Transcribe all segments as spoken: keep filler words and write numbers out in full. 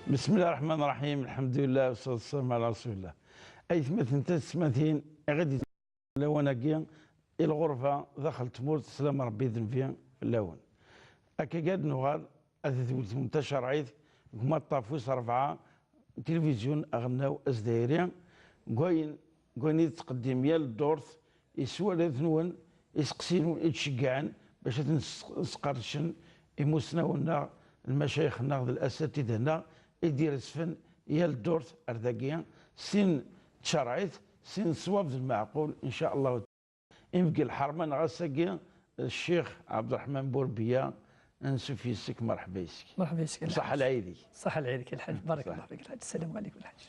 بسم الله الرحمن الرحيم، الحمد لله والصلاة والسلام على رسول الله. Aytmaten, tatmatin, i ɣ-d-yettwalin lawan-agi, i lɣerba, daxel tmurt, sslam Ṛebbi d nnbi fell-awen. Akka ad nuɣal, a tadwilt-nwen tacerɛit, deg umaṭṭaf wis ṛebɛa, tilivizyu aɣelnaw azdayri, deg wayen, deg wayen i tettqeddim yal ddurt, i sswalat-nwen, iseqsiyen i d-ceggɛen bac ad ten-sqerdcen imusnawen-nneɣ, lmacayix-nneɣ d lasatida-nneɣ i d-iresfen yal ddurt ar dagi, sin tcerɛit, sin ṣṣwab d lmeɛqul, in ca Allah. Imegg lḥerma-nneɣ ass-agi, Ccix Ɛebderreḥman Burbiya, ansuf yes-k, merḥba yes-k. مرحبا يسك صح الحاج. العيدك. صح العيدك الحاج، بارك صح. الله فيك الحاج، السلام عليكم الحاج.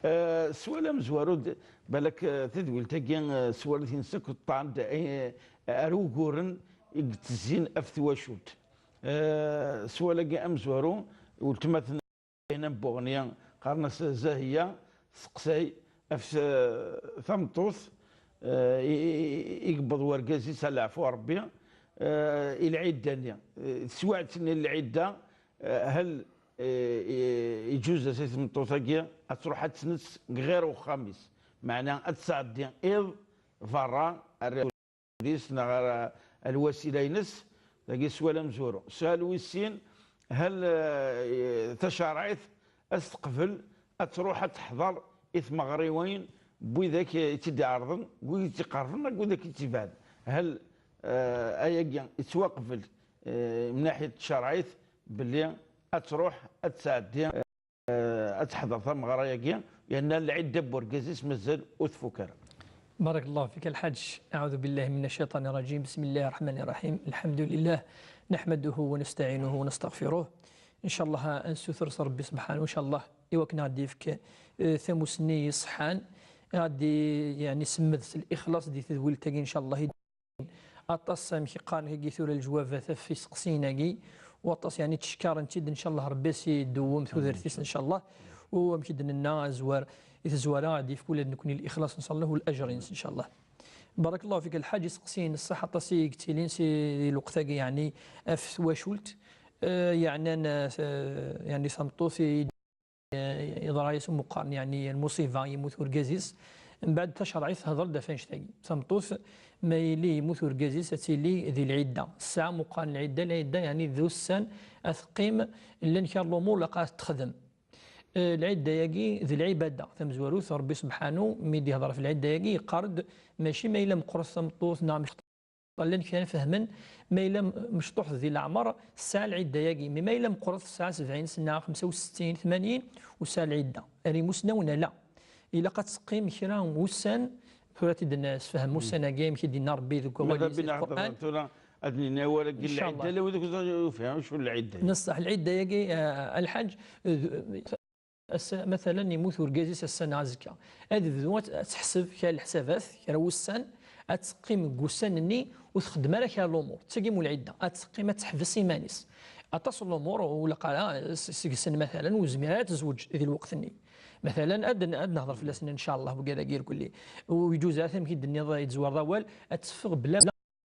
آه، سؤال مزوارو د-، بالك، آه، تدويل تاكي، آه، سؤال تنسك الطعن د-، آه، أروغورن يقتزين أف تواشوت. آه، سؤال أجي أمزوارو، ولتمثل هنا بوغنيا، قرنس زاهية، سقسي، أف، آه، ثمطوث، آه، إي-، إي-، إي-، يقبض ورقازي سلعفو ربي، آه، العيد دانيا. آه، سوعتني العيد دا، آه، هل، آه، آه، يجوز أساس مطوثاكي أتروح أتسنس غير وخامس؟ معنى أتسعدي إذ فرا الرئيس نغار الوسيلة ينس، داكي سؤال مزورو. سؤال ويسين، هل، آه، تشارعيث أستقبل أتروح أتحضر إث مغريوين بويداك يتدعرضن، بويداك يتقربن، بويداك يتبعد؟ هل، آه، أيا يتوقبل، آه، من ناحية تشارعيث بلي أتروح أتسعدي، آه، أتحضر ثم غراياكي، لأن العدة بورقازيس مازال أتفكر. بارك الله فيك الحاج. أعوذ بالله من الشيطان الرجيم. بسم الله الرحمن الرحيم. الحمد لله، نحمده ونستعينه ونستغفره. إن شاء الله أنسوثر ربي سبحانه، إن شاء الله، إيوا كنا غادي يفك، آه، ثموسني صحان، غادي يعني سمد الإخلاص دي تدويل تاكي، إن شاء الله. Aṭas, amek i qqaren, higi tura lejwabat ɣef iseqsiyen-agi, waṭas, yeɛni, ttcekkaren-tt-id, ncallah Rebbi as-idewwem tudert-is, ncallah. U amek i d-nenna, azwar, i tezwara, ad yefk ula d nekni lixlaṣ, ncallah, u lajer-ines, ncallah. Barakallahu fik, a lḥaǧ, iseqsiyen ṣṣeḥ aṭas i yettilin si, di lweqt-agi, yeɛni, ɣef twacult, eh, yeɛnan, eh, yeɛni, tameṭṭut i yeḍra-yas umeqqar, yeɛni lmuṣiba, yemmut urgaz-is. Mbeɛd tacerɛit tehder-d ɣef annect-agi. Tameṭṭut, ma yili yemmut urgaz-is, ad tili di lɛidda. Ssaɛa meqqar n lɛidda, lɛidda, yeɛni d ussan ad teqqim, llan kra n lumuṛ ilaq ad texdem. Eh, lɛidda-agi d lɛibada tamezwarut, Ṛebbi subḥanu, mi d-ihder ɣef lɛidda-agi, yeqqar-d, mačči ma yella meqqret tameṭṭut, neɣ llan kra fehmen, ma yella mecṭuḥet di leɛmer, tesɛa lɛidda-agi. Mi ma yella meqqret, tesɛa sebɛin sna, xemsa u settin, tmanyin, ur tesɛa lɛidda. Ar imusnawen, ala. Ilaq ad teqqim kra n wussan, tura ad t-id-nessefhem ussan-agi, amek i d-yenna Rebbi deg wawal-is, deg Lqur'an. Tura ad nini awal-agi, ncallah. Lɛidda, la wid ur fhimen acu n lɛidda. Neṣṣeḥ, lɛidda-agi, eh, a lḥaǧ, eh, Ass-a, matalan, yemmut urgaz-is ass-a neɣ azekka. Ad bdu ad, ad teḥseb kra n leḥsabat, kra n wussan, ad teqqim deg wussan-nni ur txeddem ara kra n lumuṛ. D tagi mu lɛidda, ad teqqim ad teḥbes iman-is. Aṭas n lumuṛ ur ilaq ara s-, seg-sen, matalan, ur tezmir ara ad tezweǧ di lweqt-nni. Matalan, ad n-, ad nehḍer fell-asen, ncallah, wigad-agi irkelli. Ur yeǧuz ara, amek i d-tenniḍ, i d-tezwareḍ awal, ad teffeɣ bla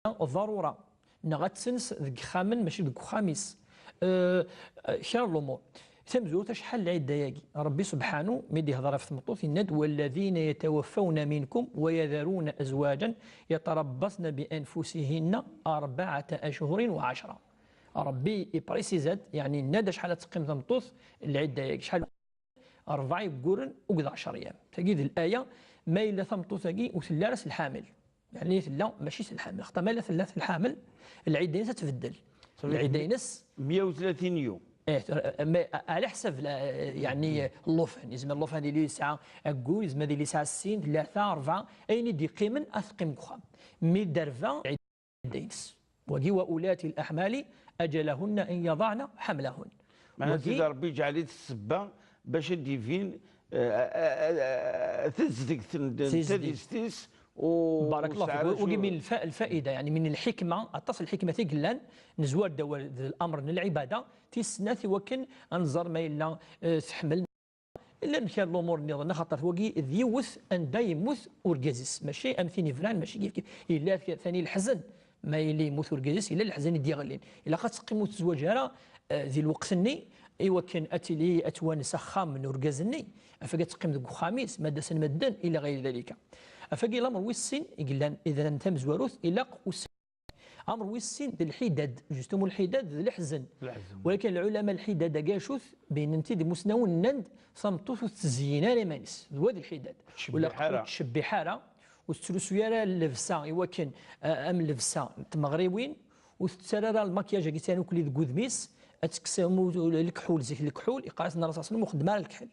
ḍarura, neɣ ad tens deg yexxamen, mačči deg uxxam-is. Eh, kra n lumuṛ. Tamezwarut, acḥal lɛidda-agi? Ṛebbi subḥanu, mi d-ihdeṛ ɣef tmeṭṭut, yenna-d: "والذين يتوفون منكم ويذرون أزواجا يتربصن بأنفسهن أربعة أشهر وعشرة". Ṛebbi iprisiza-d, yeɛni yenna-d acḥal ad teqqim tmeṭṭut, lɛidda-agi, acḥal? Ṛebɛa yegguren akked ɛecṛ yyam. Tagi d laya, ma yella tameṭṭut-agi ur telli ara s lḥamel. Yeɛni tella mačči s lḥamel. Xaṭer ma yella tella s lḥamel, lɛidda-ines ad tbeddel. Lɛidda-ines meyya u tlatin yum. Eh, ma, ɛla ḥsab la, yeɛni llufan. Yezmer llufan ad yili yesɛa aggur, yezmer ad yili yesɛa sin, tlata, ṛebɛa, ayen i d-yeqqimen ad teqqim deg uxxam. Mi d-terba, lɛidda-ines. Wagi, وأولاة الأحمال أجلهن أن يضعن حملهن. Meɛna wagi Sidi Ṛebbi yeǧɛel-it ssebba bac ad d-ibin, eh, eh, eh, eh, tazedgt n, n tazedgt. Tadist-is u Barakallahu fik. Wagi min lfa-, lfaida, yeɛni min lḥikma, aṭas n lḥikmat i yellan, nezwar-d awal d lamr n lɛibada, tis snat i wakken ad nẓer ma yella, eh, teḥmel. Llan kra n lumuṛ nniḍen, axaṭer wagi d yiwet anda yemmut urgaz-is, mačči am tin yebran, mačči kif kif. Yella tani leḥzen, Ma yili yemmut urgaz-is, yella leḥzen i d-yeɣlin. Ilaq ad teqqim ur tezwaǧ ara, eh, di lweqt-nni, i wakken ad tili ad twanes axxam n urgaz-nni, afak ad teqqim deg uxxam-is, ma d-asen medden, ila ɣayr dalika. Afak i lamer wis sin i yellan idran tamezwarut, ilaq us-, amer wis sin d lḥidad, justement lḥidad d leḥzen. Leḥzen. Walakin lɛulama lḥidad-agi acu-t, beynen-t-id imusnawen, nnan-d tameṭṭut ur tettezyin ara iman-is, d wa d lḥidad. Ur tettcebbiḥ ara. Ur tettcebbiḥ ara, ur tettlusuy ara llebsa i wakken, a-, am llebsa n tmeɣriwin, ur tettarra ara lmakyaj-agi tt-, akli deg wudem-is, ad tekkes am u-, lekḥul, zik lekḥul, iqqar-as Nna Ṛṛasul ṣalla Llahu ɛalayhi wa sallam, ur xeddem ara lekḥel.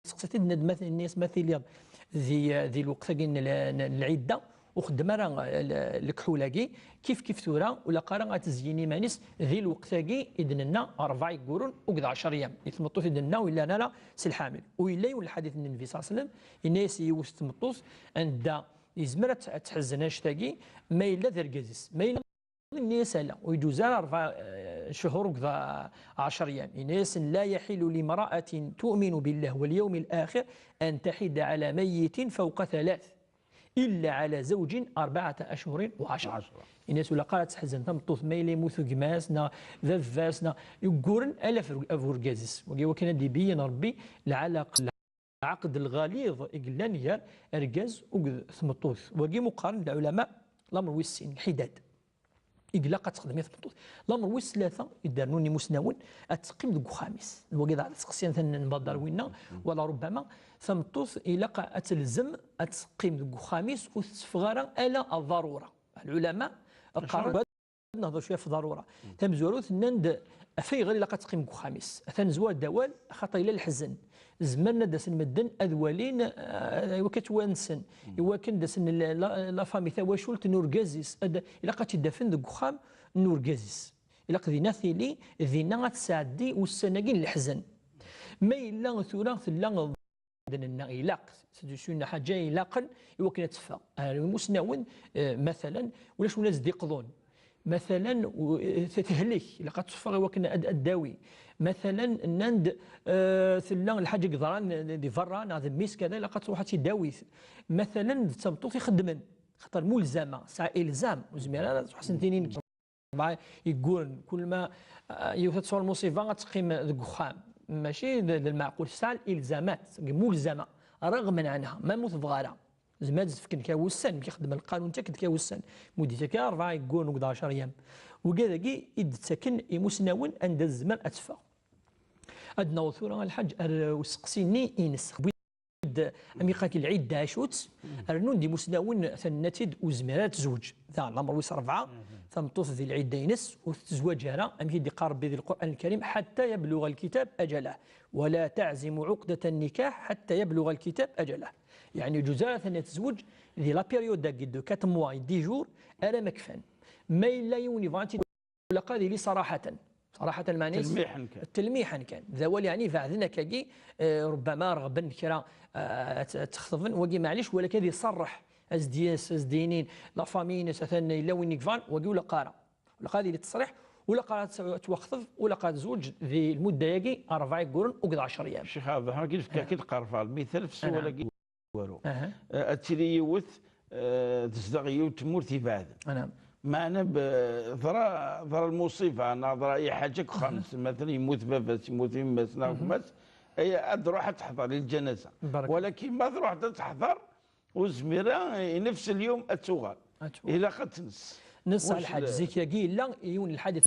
Seqsi-t-id, nnan-d ma t-, nnan-as ma tiliḍ di, di lweqt-agi n l-, n lɛidda, ur xeddem ara, eh, l-, lekḥul-agi, kif kif tura, ur ilaq ara ad tezyin iman-is di lweqt-agi i d-nenna rebɛa yeggurun akked ɛecra yyam. Di tmeṭṭut i d-nenna ur yellan ara s lḥamil. U yella yiwen lḥadit n Nnbi ṣalla Llahu ɛalayhi wa sallam, yenna-yas i yiwet n tmeṭṭut anda yezmer ad t-, ad tḥezzen annect-agi ma yella d argaz-is. Ma yella, yenna-yas ala, ur yeǧuz ara rebɛa, eh, cchur akked ɛecra yyam. Yenna-yasen: لا يحل لامرأة تؤمن بالله واليوم الآخر أن تحد على ميت فوق ثلاث إلا على زوج أربعة أشهر وعشرة. Ɛecra. Yenna-yas ur ilaq ara ad teḥzen tameṭṭut ma yella yemmut gma-s neɣ baba-s neɣ yegguren ala f-, ɣef urgaz-is. Wagi wakken ad d-ibeyyen Ṛebbi lɛalaq-, lɛaqed lɣaliḍ i yellan gar argaz akked tmeṭṭut. Wagi mu qqaren lɛulama lamer wis sin, lḥidad. I ilaq ad texdem i tmeṭṭut. Lamer wis tlata i d-rnun imusnawen, ad teqqim deg uxxam-is. D wagi d aseqsi atan n Badar winna, wala rubbama tameṭṭut ilaq ad telzem ad teqqim deg uxxam-is, ur tetteffeɣ ara ala ḍarura. Lɛulama qqaren ad nehder cwiya ɣef ḍarura. Tamezwarut, nnan-d ɣef ayɣer ilaq ad teqqim deg uxxam-is. Atan zwar d awal, axaṭer yella leḥzen. Zemren ad d-asen medden ad walin, eh, i wakken ad ttwansen, i wakken ad d-asen la, la, la famille, tawacult n urgaz-is. Ad, ilaq ad tt-id-afen deg uxxam n urgaz-is. Ilaq dinna tili, dinna ad tesɛeddi ussan-agi n leḥzen. Ma yella tura tella d-nenna ilaq, c'est une ḥaǧa ilaqen i wakken ad teffeɣ. Ar imusnawen, eh, matalen, ulac win ad s-d-iqḍun. Matalen, u-, eh, tehlek, ilaq ad teffeɣ i wakken ad, ad d-tawi. Matalen, nnan-d, eh, tella lḥaǧa i yeḍran di berra, neɣ d mmi-s kada, ilaq ad truḥ ad tt-id-tawi. Matalen, d tameṭṭut ixeddmen, xaṭer mulzama, tesɛa ilzam, ur zmiren ara ad truḥ ad sen-tinin. Rebɛa yegguren, kul ma, ah, yiwet ad tesɛu lmuṣiba ad teqqim deg uxxam. Mačči d, d lmeɛqul, tesɛa ilzamat, mulzama, raɣmen ɛenha, ma ur tebɣa ara. Zemren ad s-fken kra wussan, mi ixeddem lqanun, ttak-d kra wussan. Mu d-ittak ara rebɛa yegguren akked ɛecra yyam. Wigad-agi i d-ttaken imusnawen anda tezmer ad teffeɣ. Ad naweḍ tura a Lḥaǧ ar useqsi-nni ines. Wid, am iqak lɛidda acu-tt, rnun-d imusnawen, tenna-tt-id ur zmir ara ad tezweǧ. Da, lamer wis rebɛa, tameṭṭut di lɛidda-ines ur tettezwaǧ ara, amek i d-iqqar Rebbi di Lqur'an Lkarim: حتى يبلغ الكتاب أجله ولا تعزموا عقدة النكاح حتى يبلغ الكتاب أجله. Yeɛni ur yeǧuz ara ad tezweǧ di la période-agi de quatre mois et dix jours ara ma kfan. Ma yella yiwen yebɣa ad tt-id-, ilaq ad yili ṣaraḥatan. Ṣaraḥatan meɛna-s telmiḥen kan. Telmiḥen kan. D awal yeɛni ibeɛden akkagi, eh, rubbama reɣben kra, eh, ad, ad t-xeṭben, wagi maɛlic, walakin ad iṣerreḥ, ad s-d-yas, ad s-d-yinin la famille-ines atan yella win i yebɣan, wagi ur ilaq ara. Ur ilaq ad yili ttesriḥ, ur ilaq ara ad t-, ad twexteb, ur ilaq ara ad tezweǧ di lmudda-agi, rebɛa yegguren akked ɛecra yyam. Ccix Ɛebd Ṛṛeḥman, kif d-, kif d-teqqar ɣef lmital f sswal-agi. Waru. Aha. Eh, ad tili yiwet, eh, tezdeɣ yiwet tmurt ibeɛden. Anam. Meɛna b-, teḍra, teḍra lmuṣiba, neɣ teḍra i ḥaǧa deg uxxam-nsen, matalen yemmut baba-s, yemmut yemma-s, neɣ gma-s, ay, ad truḥ ad teḥḍer i lǧanaza. Walakin ma truḥ ad teḥḍer, ur zmir ara i nefs lyum ad tuɣal. Ad tuɣal. Ilaq ad tens. Nnes Lḥaǧ, zik-agi yella yiwen lḥadit.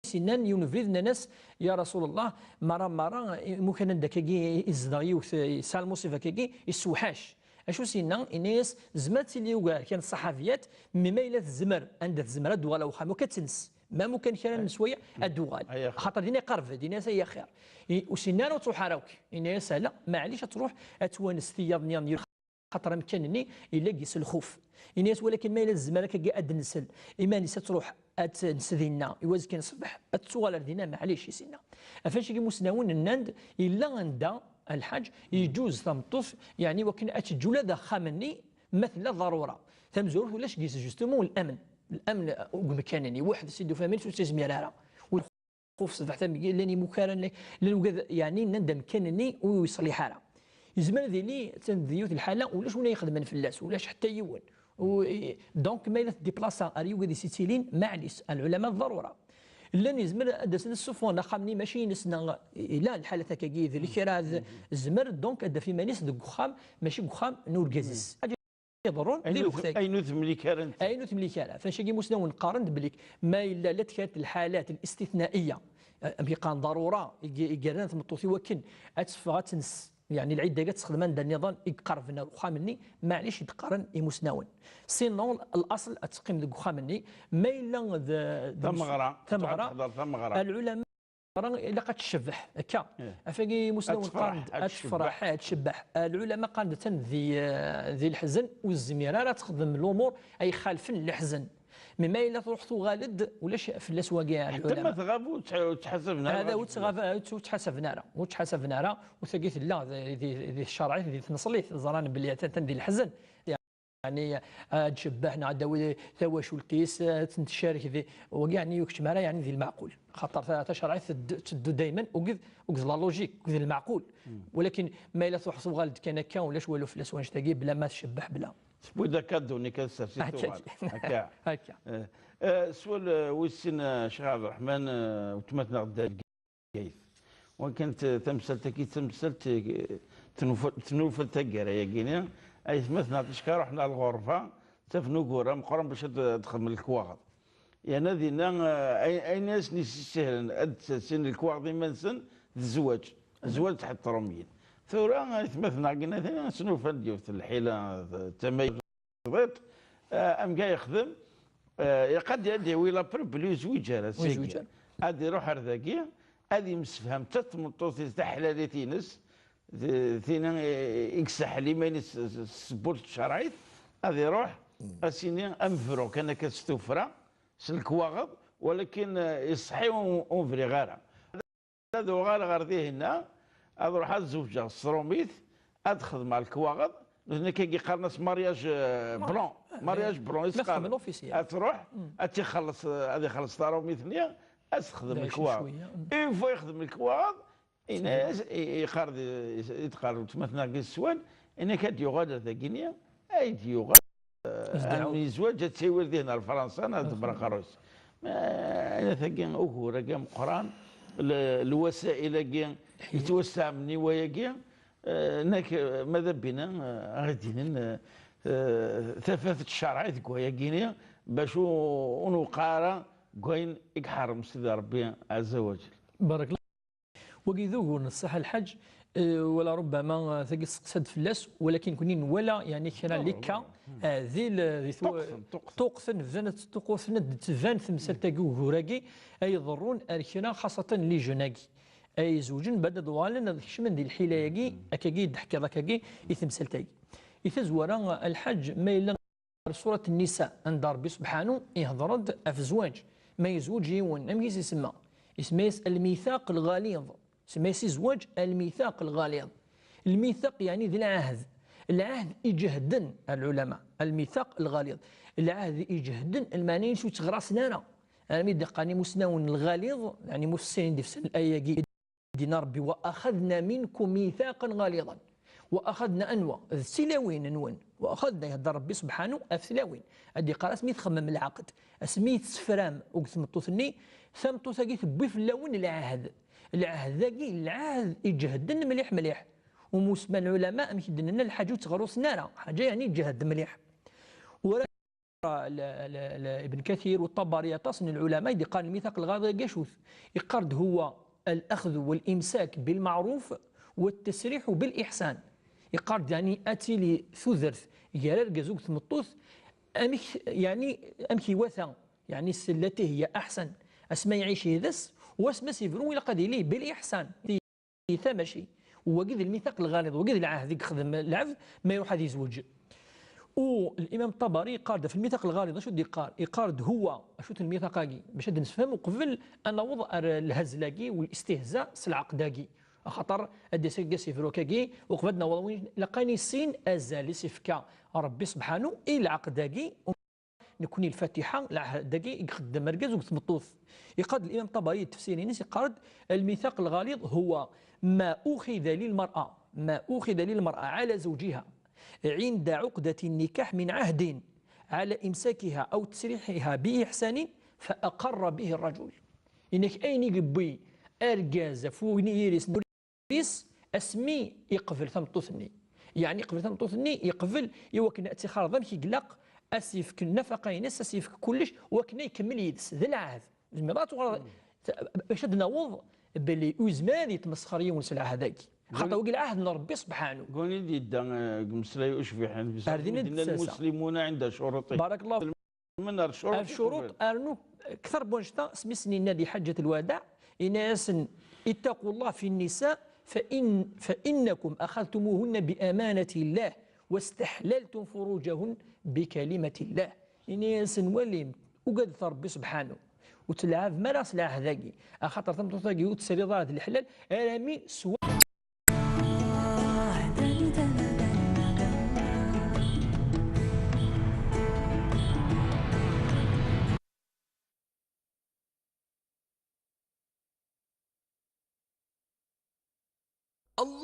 Sinan yiwen ubrid, nnan-as: "Ya Rasul Allah, mara, mara, imukan anda akkagi izdeɣ yiwet, yesɛa lmuṣiba akkagi, yessewḥac." Acu s-yenna? Yenna-yas: "Zmer ad tili ugar kan ṣṣaḥabiyat, mi ma yella tezmer, anda tezmer ad d-tuɣal ar uxxam, akka ad tens. Ma mukan kra n swayeɛ, ad d-tuɣal. Xaṭer dinna iqerreb-d, yenna-yas ay axir." I, ur s-yenna ara ur truḥ ara akk. Yenna-yas: "Ala, maɛlic ad truḥ, ad twanes tiyaḍ nniḍen." Xaṭer amkan-nni yella deg-s lxuf. Ini-as: "Walakin ma yella tezmer akkagi ad d-nsel iman-is ad truḥ ad tens dinna, i wazekka n ṣṣbeḥ ad tuɣal ar dinna, maɛlic," i s-inna. Ɣef wacagi imusnawen nnan-d yella anda a Lḥaǧ yeǧuz tameṭṭut, yeɛni wakken ad teǧǧ ula d axxam-nni ma tella ḍarura. Tamezwarut ulac deg-s justement l'amen. L'amen deg umkan-nni, weḥd-s i d-tufa iman-is ur tt-izmir ara. Ur Xuf ṣṣbeḥ tameggi, llan imukaren, llan, llan wigad, yeɛni, nnan-d amkan-nni ur yeṣliḥ ara. Yezmer ad yili, attan di yiwet lḥala, ulac win ay ixedmen fell-as, ulac ḥetta yiwen. Donc, ma yella tdiplaṣa ar yugad i s-yettilin, maɛlic, lɛulama d ḍarura. Llan yezmer ad d-asen ad ssuffɣen axxam-nni mačči ines, neɣ yella lḥalat akkagi d lekrad, zmer donc ad d-taf iman-is deg uxxam, mačči deg uxxam n urgaz-is. Ad iḍerrun di lweqt-agi. Ayen ur temlik ara netta. Ayen ur temlik ara. Ɣef wannect-agi imusnawen qqaren-d belli ma yella la tkant lḥalat listitnaiya, amek i qqaren ḍarura, i i yerran tmeṭṭut i wakken ad teffeɣ ad tens, yeɛni lɛidda-agi ad texdem anda nniḍen i iqerben ar uxxam-nni, maɛlic i d-qqaren imusnawen. Sinon, laṣel ad teqqim deg uxxam-nni, ma yella d, d tameɣra, tameɣra, lɛulama ilaq ad tcebbeḥ, akka. Ɣef wagi imusnawen qqaren-d ad tefreḥ, ad tcebbeḥ. Lɛulama qqaren-d atan di, di leḥzen, ur tezmir ara ad texdem lumuṛ ay ixalfen leḥzen. Mi ma yella truḥ tuɣal-d, ulac fell-as wagi, lɛulama. Ḥtama tɣab ur tt-, ur tt-ḥasaben ara. Hada ur tɣab, ur tt-ḥasaben ara, ur tt-ḥasaben ara. U tagi tella di, di, di tcerɛit, di tneṣlit, ẓran belli atan di leḥzen. Yeɛni, ad tcebbeḥ neɣ ad d-tawi tawacult-is, ad tent-tcarek di, wagi yeɛni ur keččem ara yeɛni di lmeɛqul. Xaṭer ta-, tacerɛit tedd-, teddu daymen uged, uged la logique, uged lmeɛqul. Walakin ma yella truḥ tuɣal-d kan akka, ulac walu fell-as wannect-agi, bla ma tcebbeḥ, bla. Tewwi-d akadu-nni kan, sers-it, tuɣal. Akka. Akka. Eh, eh, swal, eh, wis sin, eh, Ccix Ɛebderreḥman, eh, weltma-tneɣ Dda Bgayet. Wakken t-, tamsalt-agi d tamsalt, eh, tnufa-, tnufa taggara-yagi-ni, aytma-tneɣ ticki ruḥen ɣer lɣerba, ttafen ugur ameqqran bac ad, ad xedmen lekwaɣeḍ. Yerna dinna, eh, ay-, ayen i asen-yessihlen ad d-ssersen lekwaɣeḍ iman-nsen d zzwaǧ. Zzwaǧ tḥeṭṭ Ṛumyin. Tura, aytma-tneɣ-agi-ni, snufan-d yiwet n lḥila, d tamaynut. Tebɣiḍ, eh, amek ara yexdem, eh, ilaq ad d-yawi la preuve belli ur yezwiǧ ara, ur yezwiǧ ara. Ad iruḥ ar dagi, ad yemsefham d tmeṭṭut-is taḥlalit-ines, d-, tin i, i yesseḥel iman-is s, s, s tewwurt tcerɛit, ad iruḥ, ad s-yini, ad mebru kan akka s tuffra, s lekwaɣeḍ, walakin, eh, iṣeḥḥi ur, ur briɣ ara. Ad uɣaleɣ ɣer dihinna, ad ruḥeɣ ad zewǧeɣ s tṛumit, ad xedmeɣ lekwaɣeḍ, nutni akka i qqaren-as mariage, euh, blanc, mariage blanc i s-qqaren. Ad truḥ, ad tt-ixelleṣ, ad ixelleṣ taṛumit-nni, ad s-texdem lekwaɣeḍ. Une fois yexdem lekwaɣeḍ, ini-as, i, i, iqqar d, i, i d-qqar weltma-tneɣ deg sswan, ini-ak ad d-yuɣal ar dagi-nni, ay d-yuɣal. Ad yezweǧ, ad tt-iwir dihin ar Fransa, ad d-tebber aqerru-is. Ma, tagi, ugur-agi ameqqran, l-, lwasail-agi yettwasteɛmlen i wayagi, eh, nekk, eh, ma d abina, eh, ad d-inin, eh, eh, tafat n ccreɛ deg wayagi-ni, bac ur, ur newqeɛ ara deg wayen i iḥerrem Sidi Ṛebbi Ɛezza wa Ǧel. Barak. Wagi d ugur n ṣṣeḥ a Lḥaǧ, eh, wala rubbama, eh, tagi testeqsa-d fell-as, walakin kuni nwala, yeɛni kra n likka, eh, di l-, di twa-, ṭṭuqten, ṭṭuqten. Ṭṭuqten, bdan ad ṭṭuquten, ad d-tban temsalt-agi, ugur-agi, ay iḍerrun ar kra, xaṣatan les jeunes-agi. Ay izewǧen, bad ad uɣalen ad kecmen di lḥila-agi, akkagi i d-teḥkiḍ akkagi, i temsalt-agi. I tazwara, a Lḥaǧ, ma yella Ɣer surat Nnisa, anda Ṛebbi subḥanu ihdeṛ-d ɣef zzwaǧ, ma yezweǧ yiwen, amek i s-isemma? Isemma-yas lmithaq lɣaliḍ. Isemma-yas i zzwaǧ lmithaq lɣaliḍ. Lmithaq yeɛni d lɛahd. Lɛahd iǧehden, a lɛulama. Lmithaq lɣaliḍ. Lɛahd iǧehden, lmeɛna-ines ur tteɣrasen ara. Armi d-qqaren imusnawen lɣaliḍ, yeɛni mufassirin d-ifessren laya-agi. Yenna Ṛebbi: "وأخذنا منكم ميثاقا غليظا". وأخذنا anwa? D tilawin-nwen. وأخذنا, ihedder Ṛebbi subḥanu ɣef tlawin. Ad d-iqqar asmi txemmem lɛaqed, asmi tessefram deg tmeṭṭut-nni, tameṭṭut-agi tewwi fell-awen lɛahd. Lɛahd-agi, lɛahd iǧehden mliḥ mliḥ. Umusman lɛulama, amek i d-nenna, lḥaǧa ur tteɣrusen ara, ḥaǧa yeɛni iǧehd mliḥ. Ur L-, l-, l-, Ibn Kathir u Ṭabari, aṭas n lɛulama i d-iqqaren lmithaq lɣaliḍ-agi acu-t? Iqqar-d: "هو الأخذ والإمساك بالمعروف والتسريح بالإحسان". Iqqar-d, yeɛni, ad tili tudert gar argaz akked tmeṭṭut, amek, yeɛni, amek iwata, yeɛni, التي هي أحسن. Asma iɛic yid-s, u asma s-ibru, ilaq ad yili بالإحسان. Tamacint. Wagi d lmithaq lɣaliḍ, wagi d lɛahd i yexdem lɛebd ma iruḥ ad yezweǧ. U Limam Ṭabari iqqar-d ɣef lmithaq lɣaliḍ, acu d-iqqar? Iqqar-d: "هو", acu-t lmithaq-agi? Bac ad d-nefhem uqbel ad naweḍ ar lhazl-agi u listihza s lɛeqd-agi. Axaṭer ad d-yas aggas ibruk-agi, uqbel ad naweḍ win ilaq ad nissin azal i s-ifka Ṛebbi subḥanu i lɛeqd-agi. Nekni lfatiḥa, lɛahd-agi i ixeddem argaz akked tmeṭṭut. Iqqar-d Limam Ṭabari di tefsir-ines, iqqar-d: "الميثاق الغليظ هو ما أخذ للمرأة، ما أخذ للمرأة على زوجها عند عقدة النكاح من عهد على إمساكها أو تسريحها بإحسان فأقر به الرجل. Yenna-k ayen i yewwi argaz ɣef wegni-is n ul-is asmi yeqbel tameṭṭut-nni. Yeɛni yeqbel tameṭṭut-nni, yeqbel i wakken ad tt-ixarḍ amek i ilaq, ad s-yefk nnafaqa-ines, ad s-yefk kullec, wakken ad ikemmel yid-s. D lɛahd. Tzemreḍ ad tuɣaleḍ, bac ad d-naweḍ belli ur yezmir ad yettmesxer yiwen s lɛahd-agi. Xaṭer wagi lɛahd n Ṛebbi subḥanu. Goni d-yedda, eh, deg umeslay ucbiḥ, ar din i d-tessasa. المسلمون عند شروطهم. بارك الله فيك. من الشروط. الشروط، rnu kter n wannect-a, asmi sen-yenna di ḥaǧǧat lwadaɛ, yenna-yasen: اتقوا الله في النساء فإن، فإنكم أخذتموهن بأمانة الله واستحللتم فروجهن بكلمة الله. Yenna-yasen: walim, ugadet Ṛebbi subḥanu, ur tleɛɛbem ara s lɛahd-agi, axaṭer tameṭṭut-agi ur tt-terriḍ ara d leḥlal armi s الله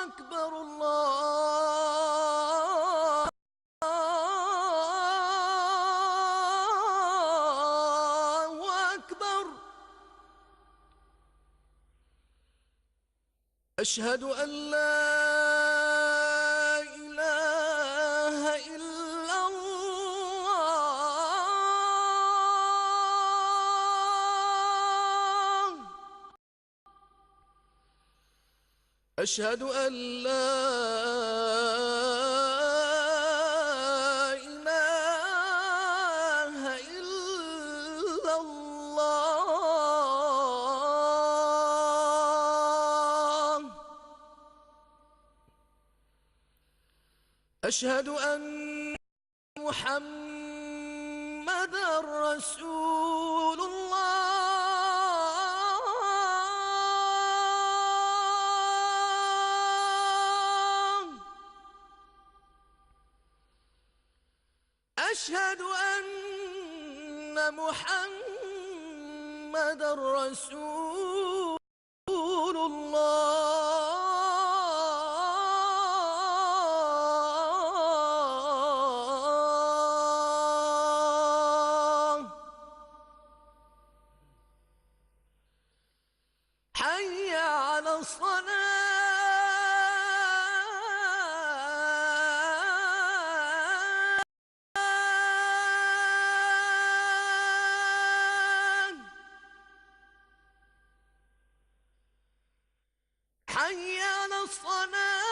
أكبر، الله أكبر. أشهد أن لا إله إلا الله. أشهد أن لا إله إلا الله. أشهد أن محمدا رسول الله. أشهد أن محمدا رسول الله. حي على الصلاة. حي على الصلاة.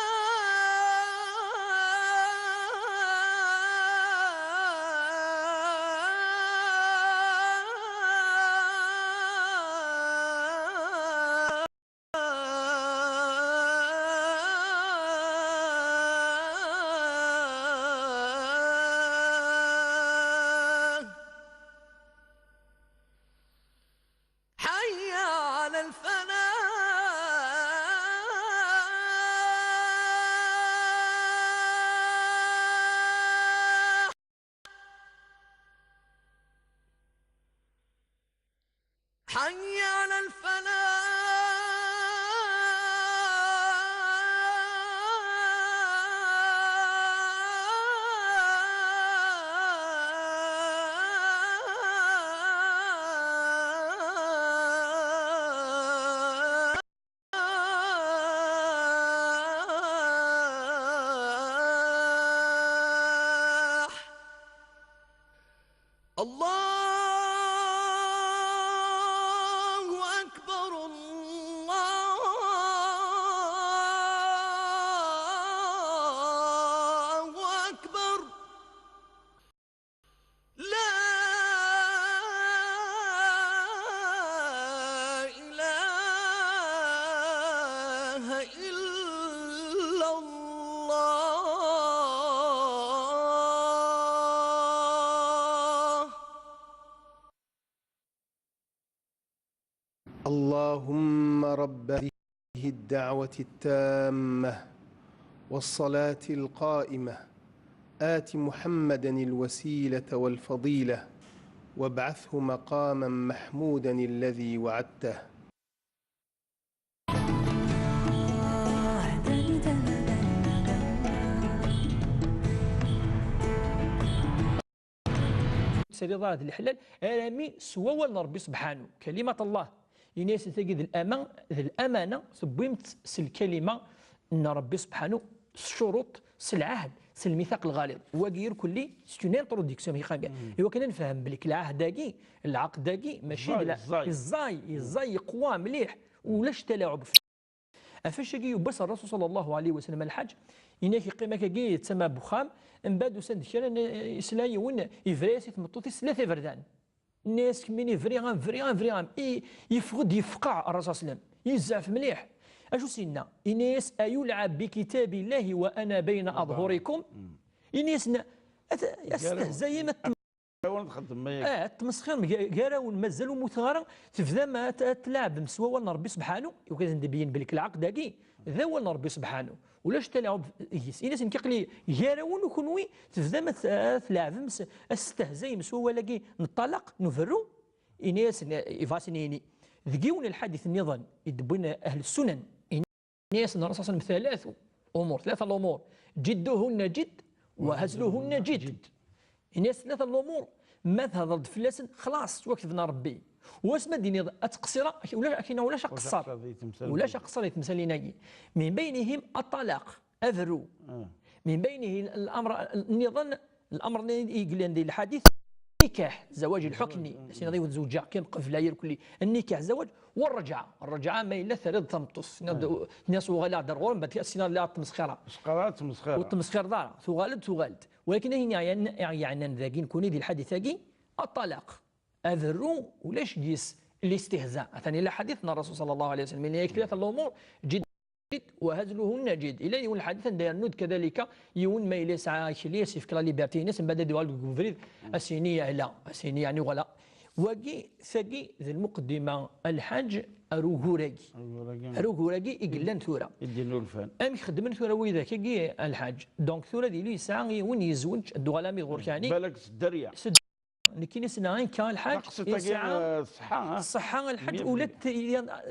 حي على الفلاح. حي على الفلاح. الله أكبر، الله أكبر. لا إله إلا الله. اللهم رب هذه الدعوة التامة والصلاة القائمة، آت محمدا الوسيلة والفضيلة، وابعثه مقاما محمودا الذي وعدته. tesriḍ ara d leḥlal, arami s wawal n Ṛebbi subḥanu, kalimat Allah. Ini-asen tagi d lama-, d lamana, tewwim-tt s lkalima n Ṛebbi subḥanu, s ccuruṭ, s lɛahd, s lmithaq lɣaliḍ. Wagi irkelli, c'est une introduction, mi xaga. Iwakken ad nefhem belli lɛahd-agi, lɛaqd-agi, mačči d la-, ẓẓay, ẓẓay, ẓẓay, yeqwa mliḥ, ulac talaɛub. Ɣef wacagi yewwas Ṛṛasul ṣalla Llahu ɛalayhi wa sallam lḥaǧ, inak yeqqim akkagi yettama n wexxam, mbeɛd usan-d kra n, yesla yiwen, yebra-yas i tmeṭṭut-is tlata iberdan. Nna-yas kemmini bri-am, bri-am, bri-am. I, yeffeɣ-d yefqeɛ Ṛṛasul ṣalla Llahu ɛalayhi wa sallam. Yezzɛef mliḥ. Acu s-yenna? Yenna-yas: "Ayulɛab bi kitabillahi wa ana bayna aḍhurikum." Yenna-yas: "At-, astehzayim, at-, Awen txeddem ma ah, tmesxirem ga-, gar-awen, mazal ur mmuteɣ ara, tebdam ad, ad tleɛbem s wawal n Ṛebbi subḥanu." Iwakken ad sen-d-ibeyyen belli lɛaqd-agi d awal n Ṛebbi subḥanu, ulac talaɛub deg-s. Ini-asen aql-i gar-awen u kenwi tebdam ad, ad tleɛbem s, ad testehzayem s wawal-agi n ṭṭalaq, n uberru. Ini-asen, yebɣa ad sen-yini deg yiwen n lḥadit nniḍen i d-wwin ahl ssunan, ini-asen Ṛṛasul ṣalla Llahu ɛalayhi wa sallam tlata umur, tlata lumur: "Jidduhunna jidd, wa hazluhunna jidd." Ini-as tlata lumur, ma thedreḍ fell-asen, xlaṣ, ttwaketben ɣer Ṛebbi. Wasmi ad d-tiniḍ ad tqeṣṣireḍ, ulac, ak-, ulac aqeṣṣer. Ulac aqeṣṣer di temsalin-agi. Min baynihim at-talaq, aberru. Min baynihi l-amr nniḍen, l-amr i yellan di lḥadit, nikah, zawaj lḥukmi. As-tiniḍ i wen-zewǧeɣ kan qbel aya irkelli. Nnikah, zawaj, wa rrejɛa. Rrejɛa ma yella terriḍ tameṭṭut. Tiniḍ-as uɣaleɣ-d ar ɣur-m, mbeɛd as-tiniḍ la tmesxira. Ur tmesxireḍ ara. Tuɣal-d, tuɣal-d. Walakin ayen i ɣ-yeɛnan dagi nekni di lḥadit-agi, at-talaq. Aberru, ulac deg-s listihza. Atan yella lḥadit n Ṛṛasul ṣalla Llahu ɛalayhi wa sallam. Yenna-yak tlata lumur, jidd, jidd, wa hazluhunna jidd. Yella yiwen lḥadit anda yernu-d kadalika, yiwen ma yella yesɛa akli, as-yefk la liberté-ines, mbeɛd ad yuɣal deg ubrid, as-yini ahla, as-yini yeɛni voilà. Wagi, tagi d lmuqeddima a lḥaǧ ar ugur-agi. Ar ugur-agi i yellan tura. I d-innulfan. Amek xeddmen tura widak-agi a lḥaǧ? Donc tura d ilu yesɛa yiwen yezweǧ, ad d-uɣal ami ɣur-k yeɛni. Balak s dderya. Nekkini ssneɣ akka a lḥaǧ, taqsiṭ-agi, yesɛa, eh, ṣṣeḥḥa, ha? Ṣṣeḥḥa a lḥaǧ, ula d,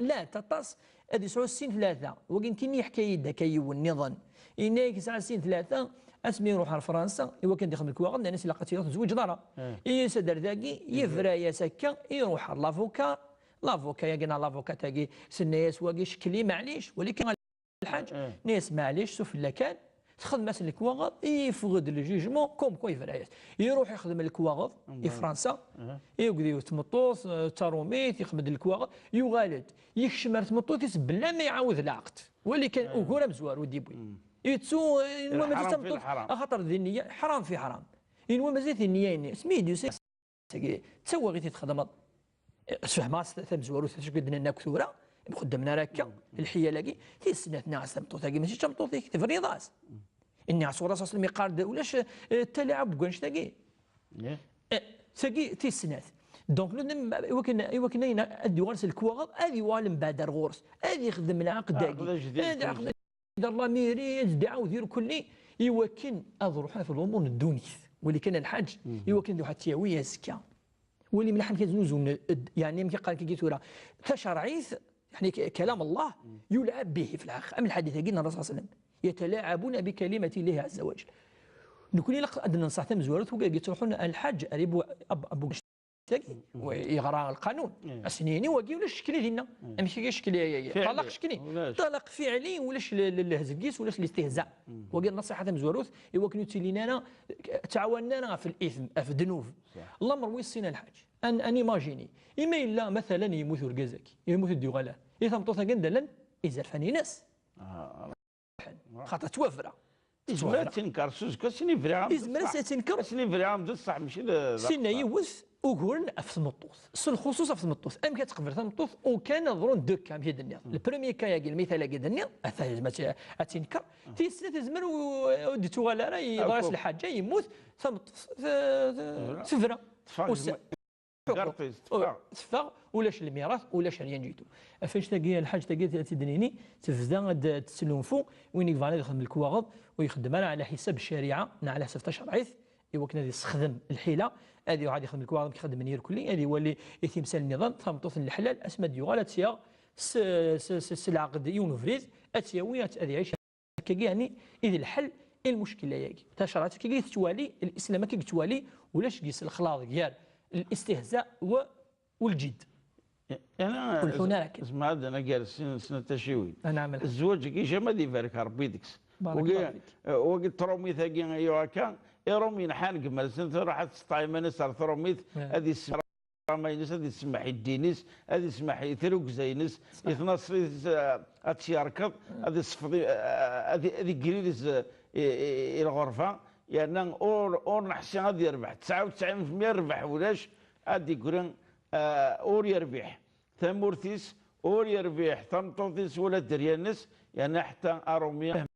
la, aṭas, ad yesɛu sin tlata. Wagi nekkini yeḥka-yi-d akka yiwen nniḍen. Yenna-yak yesɛa sin tlata, asmi iruḥ ɣer Fransa, iwakken ad ixdem lekwaɣeḍ, nnan-as ilaq ad tiliḍ ur tezwiǧeḍ ara. Eh. Yes, ader dagi, yebra-yas akka, iruḥ ɣer lavuka, lavuka-yagi neɣ lavukat-agi, tenna-yas wagi ccekli, maɛlic, walakin lḥaǧ, eh, nni-as maɛlic, sufella kan, texdem-as lekwaɣeḍ, yeffeɣ-d le jugement, comme quoi yebra-yas. Iruḥ ixdem lekwaɣeḍ i Fransa, eh, i ugdi tmeṭṭut, eh, d tarumit, ixdem-d lekwaɣeḍ, yuɣal-d, yekcem ar tmeṭṭut-is bla ma iɛawed lɛaqd. Wali kan ugur amezwaru i d-yewwi. Yettu, eh, inwa mazal d tameṭṭut, axaṭer di nniya, ḥram fi ḥram. Inwa mazal di nniya-nni. Asmi i d-yusa Tagi, d tawaɣit i txedmeḍ. Sfehmeɣ-as tamezwarut, acu i d-nenna akk tura, ur xeddmen ara akka, lḥiyal-agi, tis snat nniɣ-as tameṭṭut-agi, mačči d tameṭṭut-ik, tebriḍ-as. Nniɣ-as Ṛṛasul ṣalla Llahu ɛalayhi wa sallam yeqqar-d, ulac, eh, ttalaɛub deg wannect-agi. Eh, tagi, tis snat. Donc, nudem, iwakken, iwakken ayen ad yuɣal s lekwaɣeḍ, ad yuɣal mbeɛd ar ɣur-s, ad ixdem lɛaqd-agi. Lɛaqd ajdid, ad, lɛaqd d la mairie, ad d-iɛawed irkelli, iwakken ad ruḥen ɣef lumuṛ n ddunit. Wali kan a lḥaǧ, iwakken ad iruḥ ad t-yawi azekka. Wali mliḥ amek ad znuzun, eh, d-, yeɛni amek i qqaren kagi tura. Tacerɛit, yeɛni k-, kalam Allah, yulɛab bihi fi lḥaqiqa. Am lḥadit-agi n Ṛṛasul ṣalla Llahu ɛalayhi wa sallam. Yatalaɛabuna bi kalimati Llahi ɛazza wa jall. Nekni ilaq ad d-nenṣeḥ tamezwarut, wigi yettruḥun a lḥaǧ, ar ibu-, ab-, abu-, tagi, yeɣra lqanun. Asen-yini wagi ulac ccekli dinna. Amek i ccekli, ay, ay, ay? Ṭṭalaq ccekli. Ṭṭalaq fiɛli, ulac le-, le-, lehzeg-is, ulac listihza. Wagi d nṣiḥa tamezwarut, iwakken ur ttilin ara, ttɛawanen ara ɣef lithm, ɣef ddnub. Lamer wis sin a lḥaǧ. Ad, ad nimajini. Ima yella, matalan, yemmut urgaz-agi, yemmut d-yuɣal. I tameṭṭut-agi anda llan izerfan-ines? Xaṭer twabra. Izmer ad tenker s uzekka, ass-nni briɣ-am d ṣṣeḥ. Izmer ad tenker. Ass-nni briɣ-am d ṣṣeḥ, mačči d, d aqeṣṣer. Sin-a yiwet, uguren ɣef tmeṭṭut. S lxuṣuṣ ɣef tmeṭṭut. Amek ad teqbel tameṭṭut, ukan ad ḍrun deux cas, amek i d-nniɣ. Le premier cas-agi, lmital-agi d-nniɣ, ata yezmer ad t-, ad tenker. Tis snat, yezmer u-, ur d-tuɣal ara, yeḍra-as lḥaǧa, yemmut, tameṭṭut, t-, t-, tebra. Teffeɣ. Teffeɣ, ulac lmirat, ulac rien du tout. Ɣef annect-agi, lḥaǧ-agi ad tt-id-nini, tebda ad d-, tettlunfu, win i yebɣan ad ixdem lekwaɣeḍ, ur ixeddem ara ɛla ḥisab ccariɛa, neɣ ɛla ḥisab tacerɛit, iwakken ad yessexdem lḥila, ad iruḥ ad ixdem lekwaɣeḍ amek xeddmen irkelli, ad iwali i timsal nniḍen, tameṭṭut n leḥlal, asmi ad d-yuɣal ad tt-yaɣ s, s, s, s lɛeqd yiwen ubrid, ad tt-yawi, ad, ad iɛic. Akkagi, yeɛni, i d lḥel i lmuckila-agi. Tacerɛit akkagi i tettwali, lislam akkagi i yettwali, Ulac gis lexlaḍ gar listihza u, u lǧid. Ur lḥun ara akken. Zmeɛd ana gar sin, snat taciwin. Zzwaǧ-agi jama ad ibarek Rebbi deg-s. Wagi, eh, wagi trumit-agi yuɣ akka, irum yenḥan deg iman-is, truḥ ad tesṭeɛ iman-is ar trumit, ad yessemra ama-ines, ad yessemmeḥ i ddin-is, ad yessemmeḥ i tirugza-ines, i tnaṣlit-is, eh, ad tt-yerkeḍ, ad yessefḍ i, eh, ad, ad iger idis, eh, i, i, i lɣerba, yerna ur, ur neḥsi ad yerbeḥ, tesɛa u tesɛin fi lmya rrbeḥ ulac, ad d-igri, eh, ur yerbiḥ tamurt-is, ur yerbiḥ tameṭṭut-is wala dderya-nnes, yerna ḥetta aṛumi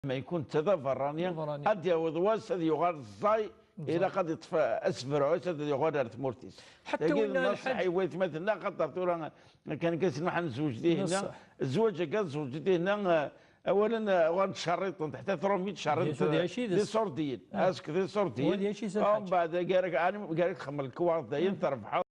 ma yekun d aberrani, ad d-yaweḍ wass ad yuɣal ẓẓay, ilaq ad yeṭṭef asebruɛ-is ad yuɣal ar tmurt-is. Ḥetta winna lḥaǧ i waytma tenna, xaṭer tura kan kan sin ḥan zzwaǧ dihinna, zzwaǧ-agi ad zzwaǧ dihinna, eh, awalen, eh, uɣal tcerriṭent, ḥetta trumit cerriṭent, d iṣurdiyen, ask d iṣurdiyen. Umbeɛd, gar-ak, gar-ak txemmel lekwaɣeḍ, dayen trebḥeḍ.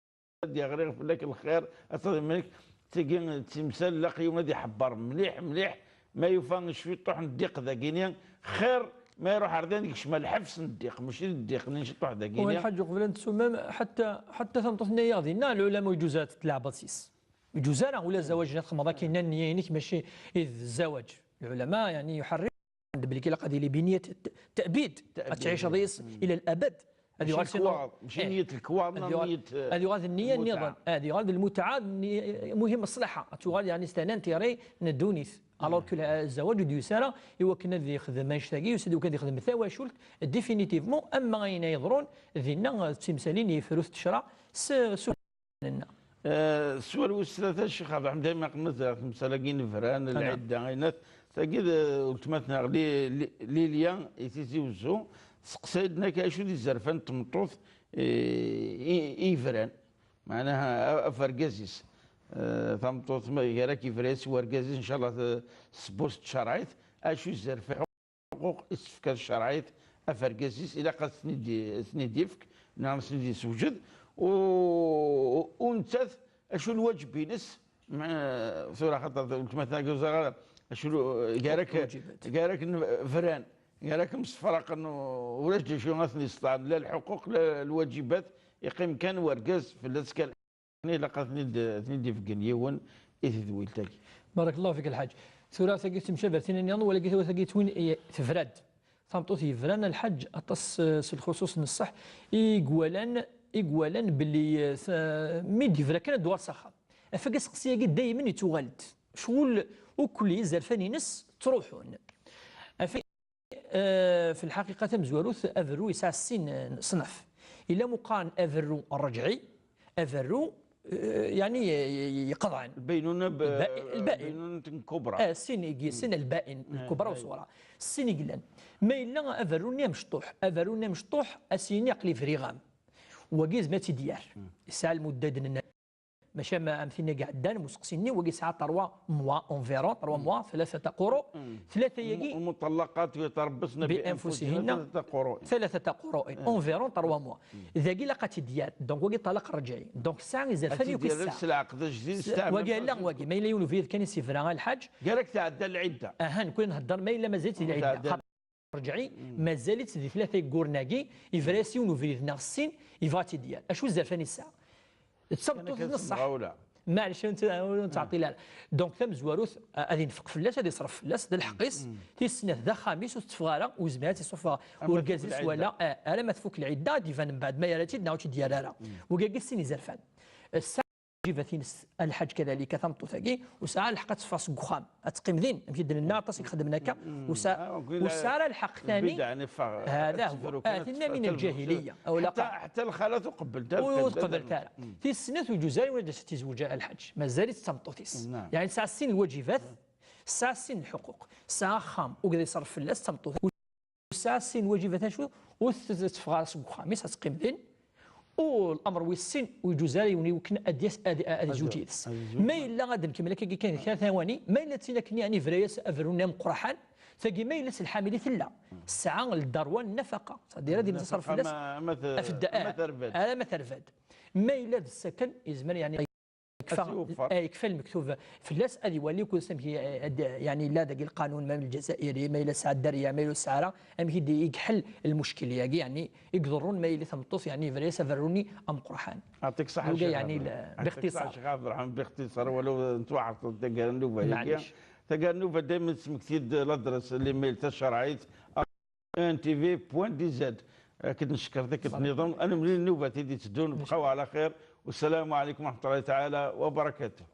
Ad d-yeɣri fell-ak lxir, ad tadem-ik. Tigi d timsal, ilaq yiwen ad iḥebber mliḥ, mliḥ. Ma yufa cwiṭuḥ n ddiq dagini, xir ma iruḥ ar din yekcem lḥebs n ddiq, mačči d ddiq-nni ciṭuḥ dagini. Wa lḥaǧ uqbel ad nessumam, ḥetta, ḥetta tameṭṭut-nni yaɣ dinna, lɛulama ur iǧuz ara tleɛbeḍ s-is. Ur iǧuz ara, ula zzawaj ad txedmeḍ akken nniya-inek mačči i d zzawaj. Lɛulama, yani, yuḥerrim. Belli ilaq ad yili biniyat t-, ta'bid. Ad tɛiceḍ yis ila l-abad. Ad yuɣal s lekwaɣeḍ, mačči niyat lekwaɣeḍ, neɣ niyat, eh, ad yuɣal d nniya nniḍen. Ad yuɣal d lmutɛa, nni-, muhim ṣṣlaḥa. Ad tuɣal, yani, c'est un intérêt n ddunit. Alors que le-, zzawaj ur d-yusi ara i wakken ad yexdem annect-agi, yusa-d i wakken ad yexdem tawacult, définitivement, ama ayen ay yeḍrun, dinna, eh, d timsalin yefrut ccṛeɛ s, s nenna. Eh, sswal wis tlata, Ccix Ɛebd Ḥemid, ayma qemmet ɣer temsal-agi n bran, lɛidda, aynat. Tagi d, eh, weltma-tneɣ Li-, Li-, Lilya i Tizi Wezzu, teseqsay-d, tenna-k acu d izerfan n tmeṭṭut, eh, i, i yebran. Meɛnaha, a-, af urgaz-is. Eh, tameṭṭut, ma gar-ak yebra-yas urgaz-is, ncallah, t-, s tewwurt n tcerɛit, acu izerfan lḥuquq i s-tefka tcerɛit af urgaz-is, ilaq ad ten-id-, ad ten-id-yefk, neɣ ad ten-id-yessewjed, u, u nettat, acu lwaǧeb-ines, ma, tura xaṭer weltma-tneɣ ur ẓriɣ ara, acu lu-, gar-ak, gar-ak n-, bran, gar-ak msefraqen, u-, ulac d acu ad ten-yesṭan, la lḥuquq, la lwaǧibat, iqqim kan urgaz fell-as kan. Ilaq ad ten-id, ad ten-id-ifeggen yiwen i tedwilt-agi. Barakallahu fik, Lḥaǧ. Tura tagi temcabi ar tin nniḍen, wala tagi twin, eh, tebra-d. Tameṭṭut yebran, Lḥaǧ, aṭas, eh, s lxuṣuṣ n ṣṣeḥ, i iwalan, i iwalan belli, eh, s-, mi d-yebra kan ad d-tuɣal s axxam. Af aseqsi-agi daymen yettuɣal-d. Ccɣel ukkel izerfan-ines ttruḥun. Af Eh, fi lḥaqiqa tamezwarut, aberru yesɛa sin n ṣṣnaf. Ila mu qqaren aberru rreǧɛi, aberru, eh, yani, eh, yeqḍan. Lbaynuna b-, lba-, lbain. Lbaynuna n kubra. Eh, sin i gi-, sin lbain, eh, lkubra u ṣṣuɣra. Sin i yellan. Ma yella aberru-nni amecṭuḥ, aberru-nni amecṭuḥ, a s-yini aql-i briɣ-am. Wagi yezmer ad tt-id-yerr. Yesɛa lmudda d-nenna. Maca ma am tin i iɛeddan, museqsi-nni, wagi yesɛa trois mois, environ, trois mois, ثلاثة قروء. Tlata-yagi, المطلقات يتربصن بأنفسهن ثلاثة قروء. ثلاثة قروء, environ trois mois. Dagi ilaq ad tt-id-yerr. Donc, wagi ṭṭalaq rreǧɛi. Donc, tesɛa izerfan yakk i tesɛa. S leɛqed ajdid, wagi ala, wagi. Ma yella yiwen ubrid kan i s-yebra a Lḥaǧ. Gar-ak tɛedda lɛidda. Aha, nekni nhedder ma yella mazal-itt di lɛidda. Rreǧɛi, mazal-itt di tlata yegguren-agi, yebra-yas yiwen ubrid neɣ sin, yebɣa ad tt-id-yerr. Acu izerfan yesɛa? D tameṭṭut n ṣṣeḥ. Maɛlic, ur nettɛeṭṭil ara. Donc, tamezwarut, a-, ad infeq fell-as, ad iṣref fell-as, d lḥeqq-is. Tis snat, d axxam-is, ur tetteffeɣ ara, ur yezmir ad tt-iṣuffeɣ urgaz-is wala, a-, alamma tfuk lɛidda, ad d-iban mbeɛd ma yerra-tt-id neɣ ur tt-id-yerra ara. Wigagi sin izerfan. Lwaǧibat-ines a Lḥaǧ kadalika, tameṭṭut-agi, ur tesɛi ara lḥeqq ad teffeɣ seg uxxam, ad teqqim din, amek i d-nenna, aṭas i ixeddmen akka, ur tesɛi, ur tesɛi ara lḥeqq tani. Hada huwa. Ah, tinna min lǧahiliya. Ḥetta, ḥetta lxalat ur qebbelt ara. Ur qebbelt ara. Tis snat ur iǧuz ara yiwen ad as-tizweǧ a Lḥaǧ. Mazal-itt d tameṭṭut-is. Yeɛni tesɛa sin lwaǧibat, tesɛa sin lḥuquq, tesɛa axxam, ugad iṣerref fell-as, d tameṭṭut. Tesɛa sin lwaǧibat acu, ur tetteffeɣ ara seg uxxam-is, ad teqqim din. U lamr wis sin, ur iǧuz ara yiwen i wakken ad d-yas, ad, ad izweǧ yid-s. Ma yella ad nkemmel akka kan kra tawani, ma yella d tin akken yeɛni yebra-yas aberru-nni ameqqraḥan, tagi ma yella s lḥamil i tella, tesɛa ldarwa n nnafaqa, c'est-à-dire ad d-ineṣṣer fell-as, ama terfed. Ara ma terfed. Ma yella d ssaken, yezmer yeɛni Kfa, ay, kfa lmektub fell-as, ad iwali kullec amek i, ad, yeɛni, yella dagi lqanun, ma n lǧazayri, ma yella tesɛa dderya, ma yella ur tesɛa ara, amek i d-, i iḥel lmuckil-agi, yeɛni, i iḍerrun ma yella tameṭṭut, yeɛni, yebra-yas aberru-nni ameqqran. Yeɛni, bixtisar. Yeɛṭik ṣṣeḥḥa, Ccix Ɛebderreḥman, bixtisar, walaw nettwaɛreḍ-d taggara n nnuba-agi. Maɛlic. Taggara n nnuba daymen tesmekti-d ladres, l'email tacerɛit, N T V point D Z. Ad k-neckeṛ tikkelt nniḍen. Ad nemlil nnuba tid itteddun. Bqaw ɛla xir. Wassalamu ɛalaykum wa rahmatullahi taɛala wa barakatuh.